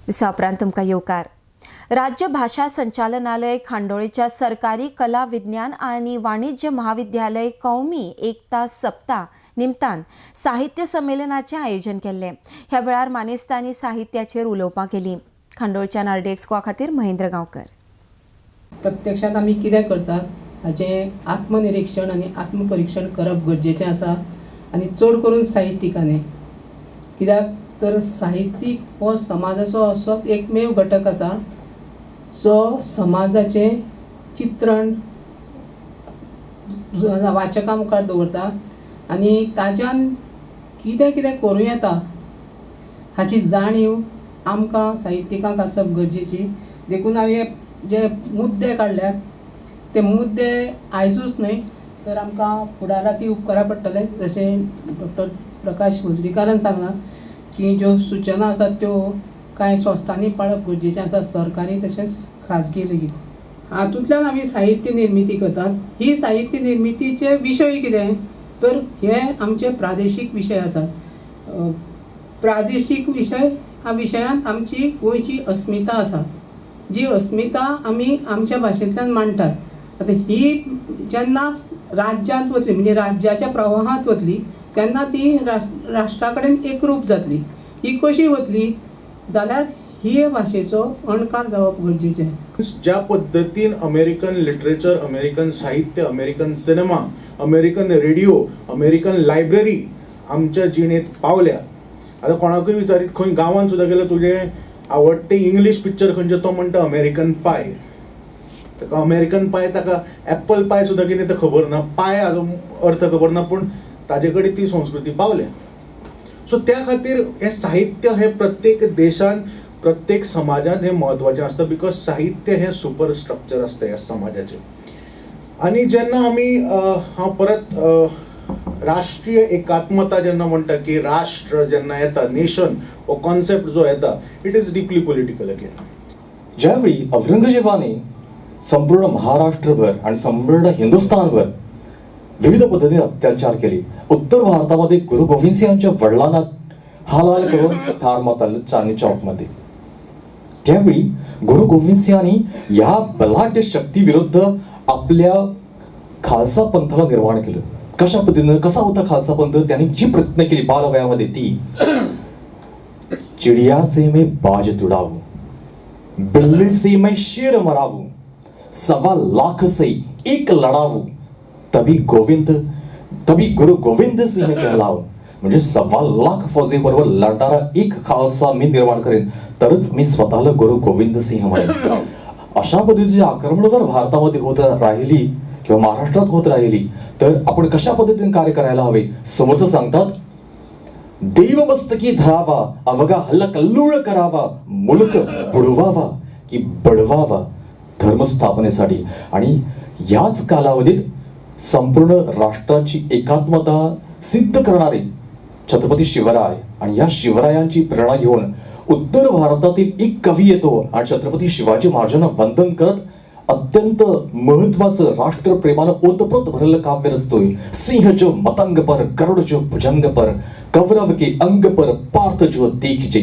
दिसा उपरांत तुमकां येवकार. राज्य भाशा संचालनालय खांडोळेच्या सरकारी कला विज्ञान आनी वाणिज्य महाविद्यालय कौमी एकता सप्ताह निमतान साहित्य संमेलनाचें आयोजन केल्लें. ह्या वेळार मानेस्तांनी साहित्याचेर उलोवपां केलीं. खांडोळच्यान आरडीएक्स गोवा खातीर महेंद्र गांवकर. प्रत्यक्षांत आमी कितें करतात हाचें आत्मनिरिक्षण आनी आत्मपरिक्षण करप गरजेचें आसा आनी चड करून साहित्यिकांनी, कित्याक तर साहित्यीक हो समाजाचो असोच एकमेव घटक आसा जो समाजाचें चित्रण वाचकां मुखार दवरता आनी ताज्यान कितें कितें करूं येता हाची जाणीव आमकां साहित्यिकांक आसप गरजेची. देखून हांवें जे मुद्दे काडल्यात ते मुद्दे आयजूच न्हय तर आमकां फुडाराकय उपकारा पडटले. जशें डॉक्टर प्रकाश वजरीकारान सांगलां की ज्यो सुचना आसात त्यो कांय संस्थांनी पाळप गरजेचें आसा, सरकारी तशेंच खाजगी लेगीत. हातूंतल्यान आमी साहित्य निर्मिती करतात. ही साहित्य निर्मितीचे विशय कितें तर हे आमचे प्रादेशीक विशय आसात. प्रादेशीक विशय ह्या विशयांत आमची गोंयची अस्मिता आसा, जी अस्मिता आमी आमच्या भाशेंतल्यान मांडटात. आतां ही जेन्ना राज्यांत वतली म्हणजे राज्याच्या प्रवाहांत वतली तेन्ना ती राष्ट्रा कडेन एकरूप जातली. ही कशी वतली जाल्यार ही भाशेचो अणकार जावप गरजेचें. ज्या पद्दतीन अमेरिकन लिटरेचर, अमेरिकन साहित्य, American cinema, American radio, American library आमच्या जिणेंत पावल्या. आतां कोणाकूय विचारीत खंय गांवांत सुद्दां गेल्यार तुजें आवडटे इंग्लीश पिक्चर खंयचें, तो म्हणटा अमेरिकन पाय. ताका अमेरिकन पाय, ताका एप्पल पाय सुद्दां कितें तें खबर ना, पाय हाजो अर्थ खबर ना, पूण ताजे कडेन ती संस्कृती पावल्या. सो त्या खातीर हें साहित्य हें प्रत्येक देशान, प्रत्येक समाजान हें म्हत्वाचें आसता, because साहित्य हें सुपर स्ट्रक्चर आसता ह्या समाजाचें. आनी जेन्ना आमी हांव परत राष्ट्रीय एकात्मता जेन्ना म्हणटा की राष्ट्र जेन्ना येता, नेशन हो कॉन्सेप्ट जो येता, it is deeply political again. ज्यावेळी औरंगजेबाने संपूर्ण महाराष्ट्रभर आणि संपूर्ण हिंदुस्थानभर विविध पद्धतीने अत्याचार केले, उत्तर भारतामध्ये गुरु गोविंद सिंहांच्या वडिलांना हालहाल करून ठार मारण्यात आलं चांदनी चौकमध्ये, त्यावेळी गुरु गोविंद सिंहांनी या बलाढ्य शक्तीविरुद्ध आपल्या खालसा पंथाला निर्माण केलं. कशा पद्धतीनं, कसा होता खालसा पंथ, त्यांनी जी प्रतिज्ञा केली बालवयामध्ये ती चिडिया से मैं बाज तुडावू, बिल्ली से मैं शेर मरावू, 1.25 लाख से एक लढावू, तभी गोविंद तभी गुरु गोविंद सिंह कहलावू. म्हणजे 1.25 लाख फौजेबरोबर लढणारा एक खालसा मी निर्माण करेन तरच मी स्वतःला गुरु गोविंद सिंह म्हणेन. अशा पद्धतीची आक्रमण जर भारतामध्ये होत राहिली किंवा महाराष्ट्रात होत राहिली तर आपण कशा पद्धतीने कार्य करायला हवे. समर्थ सांगतात, देव मस्तकी धरावा, अवघा हल्लकल्लोळ करावा, मुलक बुडवावा की बडवावा धर्मस्थापनेसाठी. आणि याच कालावधीत संपूर्ण राष्ट्राची एकात्मता सिद्ध करणारे छत्रपती शिवराय आणि या शिवरायांची प्रेरणा घेऊन उत्तर भारतातील एक कवी येतो आणि छत्रपती शिवाजी महाराजांना वंदन करत अत्यंत महत्वाचं राष्ट्रप्रेमानं ओतप्रोत भरलेलं काव्य रचतोय. सिंह जो मतंग पर, गरुड जो भुजंग पर, कौरव के अंग पर, पार्थ जो देखिजे.